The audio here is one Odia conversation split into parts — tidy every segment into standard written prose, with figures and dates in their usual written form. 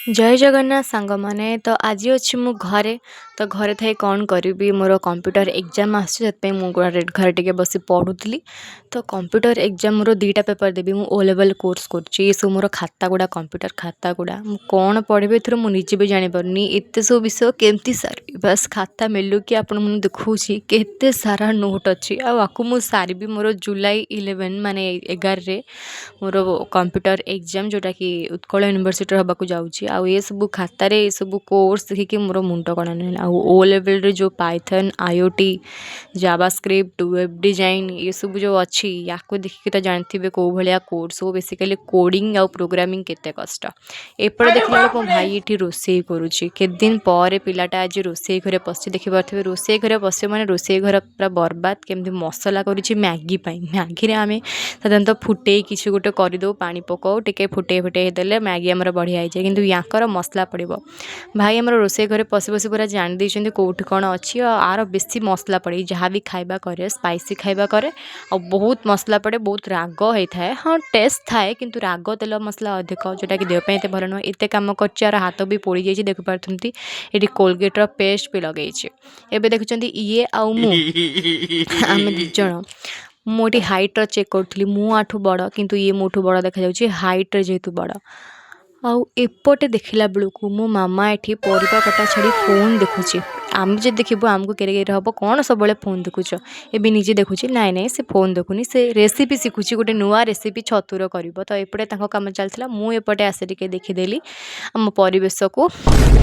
ଜୟ ଜଗନ୍ନାଥ ସାଙ୍ଗମାନେ। ତ ଆଜି ଅଛି ମୁଁ ଘରେ। ତ ଘରେ ଥାଇ କ'ଣ କରିବି? ମୋର କମ୍ପ୍ୟୁଟର ଏକ୍ଜାମ୍ ଆସୁଛି, ସେଥିପାଇଁ ମୁଁ ଘରେ ଘରେ ଟିକେ ବସି ପଢ଼ୁଥିଲି। ତ କମ୍ପ୍ୟୁଟର ଏକ୍ଜାମ୍ ମୋର 2ଟା ପେପର୍ ଦେବି। ମୁଁ ଓ ଲେଭେଲ୍ କୋର୍ସ କରୁଛି। ଏସବୁ ମୋର ଖାତା ଗୁଡ଼ା, କମ୍ପ୍ୟୁଟର ଖାତା ଗୁଡ଼ା। ମୁଁ କ'ଣ ପଢ଼ିବି ଏଥିରୁ ମୁଁ ନିଜେ ବି ଜାଣିପାରୁନି। ଏତେ ସବୁ ବିଷୟ କେମିତି ସାରିବି? ବାସ୍, ଖାତା ମେଲୁକି ଆପଣମାନଙ୍କୁ ଦେଖାଉଛି, କେତେ ସାରା ନୋଟ୍ ଅଛି। ଆଉ ଆକୁ ମୁଁ ସାରିବି। ମୋର ଜୁଲାଇ 11, ମାନେ 11ରେ ମୋର କମ୍ପ୍ୟୁଟର ଏକ୍ଜାମ୍, ଯେଉଁଟାକି ଉତ୍କଳ ୟୁନିଭର୍ସିଟିରେ ହେବାକୁ ଯାଉଛି। ଆଉ ଏସବୁ ଖାତାରେ ଏସବୁ କୋର୍ସ ଦେଖିକି ମୋର ମୁଣ୍ଡ କ'ଣ ହେଲା। ଆଉ ଓ ଲେଭେଲ୍ରେ ଯେଉଁ Python, IoT, Java script, web design, ଏସବୁ ଯେଉଁ ଅଛି, ୟାକୁ ଦେଖିକି ତ ଜାଣିଥିବେ କେଉଁ ଭଳିଆ କୋର୍ସ ସବୁ। ବେସିକାଲି କୋଡ଼ିଂ ଆଉ ପ୍ରୋଗ୍ରାମିଂ କେତେ କଷ୍ଟ। ଏପଟେ ଦେଖିଲା ବେଳକୁ ମୋ ଭାଇ ଏଠି ରୋଷେଇ କରୁଛି। କେତେ ଦିନ ପରେ ପିଲାଟା ଆଜି ରୋଷେଇ ଘରେ ପଶି, ଦେଖିପାରୁଥିବେ, ରୋଷେଇ ଘରେ ପଶିବ ମାନେ ରୋଷେଇ ଘର ପୁରା ବର୍ବାଦ। କେମିତି ମସଲା କରୁଛି ମ୍ୟାଗି ପାଇଁ। ମ୍ୟାଗିରେ ଆମେ ସାଧାରଣତଃ ଫୁଟେଇ କିଛି ଗୋଟେ କରିଦେଉ, ପାଣି ପକାଉ ଟିକେ, ଫୁଟେଇ ଫୁଟେଇ ଦେଲେ ମ୍ୟାଗି ଆମର ବଢ଼ିଆ ହେଇଯାଏ। କିନ୍ତୁ ୟାଙ୍କର ମସଲା ପଡ଼ିବ। ଭାଇ ଆମର ରୋଷେଇ ଘରେ ପଶି ପଶି ପୁରା ଜାଣି ଦେଇଛନ୍ତି କେଉଁଠି କ'ଣ ଅଛି। ଆଉ ଆର ବେଶୀ ମସଲା ପଡ଼େ। ଯାହା ବି ଖାଇବା କରେ, ସ୍ପାଇସି ଖାଇବା କରେ ଆଉ ବହୁତ ମସଲା ପଡ଼େ, ବହୁତ ରାଗ ହେଇଥାଏ। ହଁ, ଟେଷ୍ଟ ଥାଏ, କିନ୍ତୁ ରାଗ, ତେଲ ମସଲା ଅଧିକ, ଯେଉଁଟାକି ଦେହ ପାଇଁ ଏତେ ଭଲ ନୁହେଁ। ଏତେ କାମ କରିଛି, ଆର ହାତ ବି ପୋଡ଼ିଯାଇଛି, ଦେଖିପାରୁଛନ୍ତି। ଏଠି କୋଲଗେଟ୍ର ପେଷ୍ଟ ବି ଲଗେଇଛି। ଏବେ ଦେଖୁଛନ୍ତି ଇଏ ଆଉ ମୁଁ, ଆମେ ଦୁଇ ଜଣ। ମୁଁ ଏଠି ହାଇଟ୍ର ଚେକ୍ କରୁଥିଲି। ମୁଁ ଆଠୁ ବଡ଼, କିନ୍ତୁ ଇଏ ମୋଠୁ ବଡ଼ ଦେଖାଯାଉଛି ହାଇଟ୍ରେ, ଯେହେତୁ ବଡ଼। ଆଉ ଏପଟେ ଦେଖିଲା ବେଳକୁ ମୋ ମାମା ଏଠି ପରିବା କଟା ଛାଡ଼ି ଫୋନ୍ ଦେଖୁଛି। ଆମେ ଯଦି ଦେଖିବୁ, ଆମକୁ କେରେ କେରେ ହେବ, କ'ଣ ସବୁବେଳେ ଫୋନ୍ ଦେଖୁଛ? ଏବେ ନିଜେ ଦେଖୁଛି। ନାଇଁ ନାଇଁ, ସେ ଫୋନ୍ ଦେଖୁନି, ସେ ରେସିପି ଶିଖୁଛି। ଗୋଟେ ନୂଆ ରେସିପି ଛତୁର କରିବ। ତ ଏପଟେ ତାଙ୍କ କାମ ଚାଲିଥିଲା, ମୁଁ ଏପଟେ ଆସି ଟିକେ ଦେଖିଦେଲି ଆମ ପରିବେଶକୁ।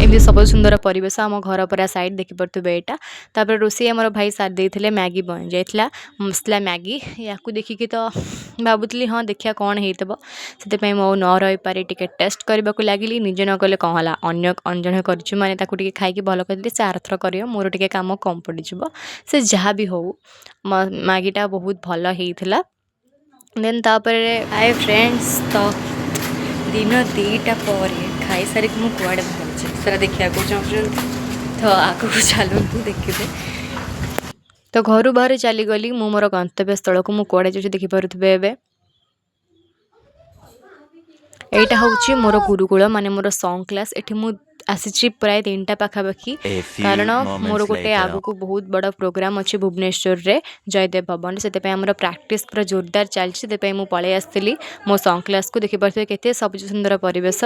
ଏମିତି ସବୁଜ ସୁନ୍ଦର ପରିବେଶ, ଆମ ଘର ପୁରା ସାଇଡ଼୍ ଦେଖିପାରୁଥିବେ ଏଇଟା। ତାପରେ ରୋଷେଇ ଆମର ଭାଇ ସାରି ଦେଇଥିଲେ, ମ୍ୟାଗି ବନି ଯାଇଥିଲା, ମସଲା ମ୍ୟାଗି। ୟାକୁ ଦେଖିକି ତ ଭାବୁଥିଲି, ହଁ, ଦେଖିବା କ'ଣ ହେଇଥିବ। ସେଥିପାଇଁ ମୁଁ ଆଉ ନ ରହିପାରି ଟିକେ ଟେଷ୍ଟ କରିବାକୁ ଲାଗିଲି। ନିଜେ ନ କଲେ କ'ଣ ହେଲା, ଅନ୍ୟ ଜଣେ କରିଛୁ ମାନେ ତାକୁ ଟିକେ ଖାଇକି ଭଲ କରିଦେଲି, ସେ ଆରଥର କରିବ, ମୋର ଟିକେ କାମ କମ୍ ପଡ଼ିଯିବ। ସେ ଯାହା ବି ହଉ, ମ୍ୟାଗିଟା ବହୁତ ଭଲ ହେଇଥିଲା। ଦେନ୍ ତାପରେ ହାଏ ଫ୍ରେଣ୍ଡସ୍, ତ ଦିନ 2ଟା ପରେ ଖାଇସାରିକି ମୁଁ କୁଆଡ଼େ ବାହାରୁଛି ସେଟା ଦେଖିବାକୁ ଚାହୁଁଛନ୍ତି? ତ ଆଗକୁ ଚାଲନ୍ତୁ, ଦେଖିବେ। ତ ଘରୁ ବାହାରି ଚାଲିଗଲି ମୁଁ ମୋର ଗନ୍ତବ୍ୟ ସ୍ଥଳକୁ। ମୁଁ କୁଆଡ଼େ ଯାଉଛି ଦେଖିପାରୁଥିବେ ଏବେ। ଏଇଟା ହେଉଛି ମୋର ଗୁରୁକୁଳ, ମାନେ ମୋର ସଙ୍ଗ୍ କ୍ଲାସ୍। ଏଠି ମୁଁ ଆସିଛି ପ୍ରାୟ 3ଟା ପାଖାପାଖି, A few କାରଣ ମୋର moments ଗୋଟେ later. ଆଗକୁ ବହୁତ ବଡ଼ ପ୍ରୋଗ୍ରାମ୍ ଅଛି ଭୁବନେଶ୍ୱରରେ ଜୟଦେବ ଭବନରେ। ସେଥିପାଇଁ ଆମର ପ୍ରାକ୍ଟିସ୍ ପୁରା ଜୋରଦାର ଚାଲିଛି। ସେଥିପାଇଁ ମୁଁ ପଳେଇ ଆସିଥିଲି ମୋ ସଙ୍ଗ୍ କ୍ଲାସ୍କୁ। ଦେଖିପାରୁଥିବେ କେତେ ସବୁଜ ସୁନ୍ଦର ପରିବେଶ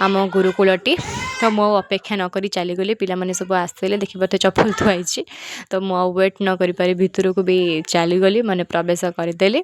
ଆମ ଗୁରୁକୁଳଟି। ତ ମୁଁ ଆଉ ଅପେକ୍ଷା ନ କରି ଚାଲିଗଲି। ପିଲାମାନେ ସବୁ ଆସିଥିଲେ, ଦେଖିପାରୁଥିବେ ଚପଲ ଥୁଆ ହେଇଛି। ତ ମୁଁ ଆଉ ୱେଟ୍ ନ କରିପାରି ଭିତରକୁ ବି ଚାଲିଗଲି, ମାନେ ପ୍ରବେଶ କରିଦେଲି।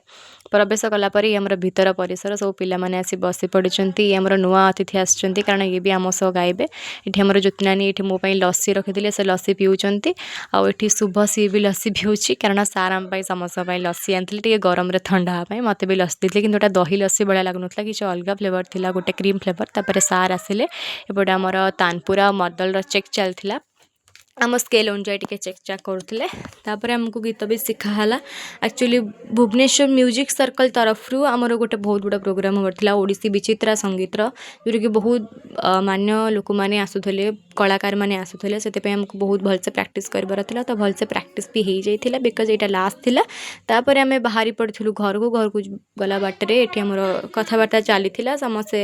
ପ୍ରବେଶ କଲା ପରେ ଇଏ ଆମର ଭିତର ପରିସର। ସବୁ ପିଲାମାନେ ଆସି ବସି ପଡ଼ିଛନ୍ତି। ଇଏ ଆମର ନୂଆ ଅତିଥି ଆସିଛନ୍ତି, କାରଣ ଇଏ ବି ଆମ ସହ ଗାଇବେ। ଏଠି ଆମର ଜ୍ୟୋତିନାନୀ ଏଠି ମୋ ପାଇଁ ଲସି ରଖିଥିଲେ, ସେ ଲସି ପିଉଛନ୍ତି। ଆଉ ଏଠି ଶୁଭ, ସିଏ ବି ଲସି ପିଉଛି, କାରଣ ସାର୍ ଆମ ପାଇଁ, ସମସ୍ତଙ୍କ ପାଇଁ ଲସି ଆଣିଥିଲେ ଟିକେ ଗରମରେ ଥଣ୍ଡା ହେବା ପାଇଁ। ମୋତେ ବି ଲସି ଦେଇଥିଲେ, କିନ୍ତୁ ଏଇଟା ଦହି ଲସି ଭଳିଆ ଲାଗୁନଥିଲା, କିଛି ଅଲଗା ଫ୍ଲେଭର୍ ଥିଲା, ଗୋଟେ କ୍ରିମ୍ ଫ୍ଲେଭର୍। ତାପରେ ସାର୍ ଆସିଲେ। ଏପଟେ ଆମର ତାନପୁରା ଆଉ ମର୍ଦଲର ଚେକ୍ ଚାଲିଥିଲା। ଆମ ସ୍କେଲ୍ ଅନୁଯାୟୀ ଟିକେ ଚେକ୍ ଚାକ୍ କରୁଥିଲେ। ତାପରେ ଆମକୁ ଗୀତ ବି ଶିଖା ହେଲା। ଆକ୍ଚୁଆଲି ଭୁବନେଶ୍ୱର ମ୍ୟୁଜିକ୍ ସର୍କଲ୍ ତରଫରୁ ଆମର ଗୋଟେ ବହୁତ ବଡ଼ ପ୍ରୋଗ୍ରାମ୍ ହେବାର ଥିଲା, ଓଡ଼ିଶୀ ବିଚିତ୍ରା ସଙ୍ଗୀତର, ଯେଉଁଟାକି ବହୁତ ମାନ୍ୟ ଲୋକମାନେ ଆସୁଥିଲେ, କଳାକାରମାନେ ଆସୁଥିଲେ। ସେଥିପାଇଁ ଆମକୁ ବହୁତ ଭଲସେ ପ୍ରାକ୍ଟିସ୍ କରିବାର ଥିଲା। ତ ଭଲସେ ପ୍ରାକ୍ଟିସ୍ ବି ହେଇଯାଇଥିଲା, because ଏଇଟା ଲାଷ୍ଟ ଥିଲା। ତାପରେ ଆମେ ବାହାରି ପଡ଼ିଥିଲୁ ଘରକୁ। ଘରକୁ ଗଲା ବାଟରେ ଏଠି ଆମର କଥାବାର୍ତ୍ତା ଚାଲିଥିଲା, ସମସ୍ତେ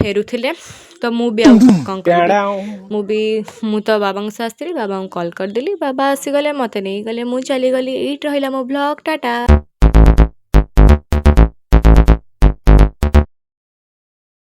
ଫେରୁଥିଲେ। ତ ମୁଁ ବି ଆଉ କ'ଣ କରିବି? ମୁଁ ତ ବାବାଙ୍କ ସହ ଆସିଥିଲି। ବାବାଙ୍କୁ କଲ୍ କରିଦେଲି, ବାବା ଆସିଗଲେ, ମୋତେ ନେଇଗଲେ, ମୁଁ ଚାଲିଗଲି। ଏଇଠି ରହିଲା ମୋ ବ୍ଲଗ୍। ଟାଟା।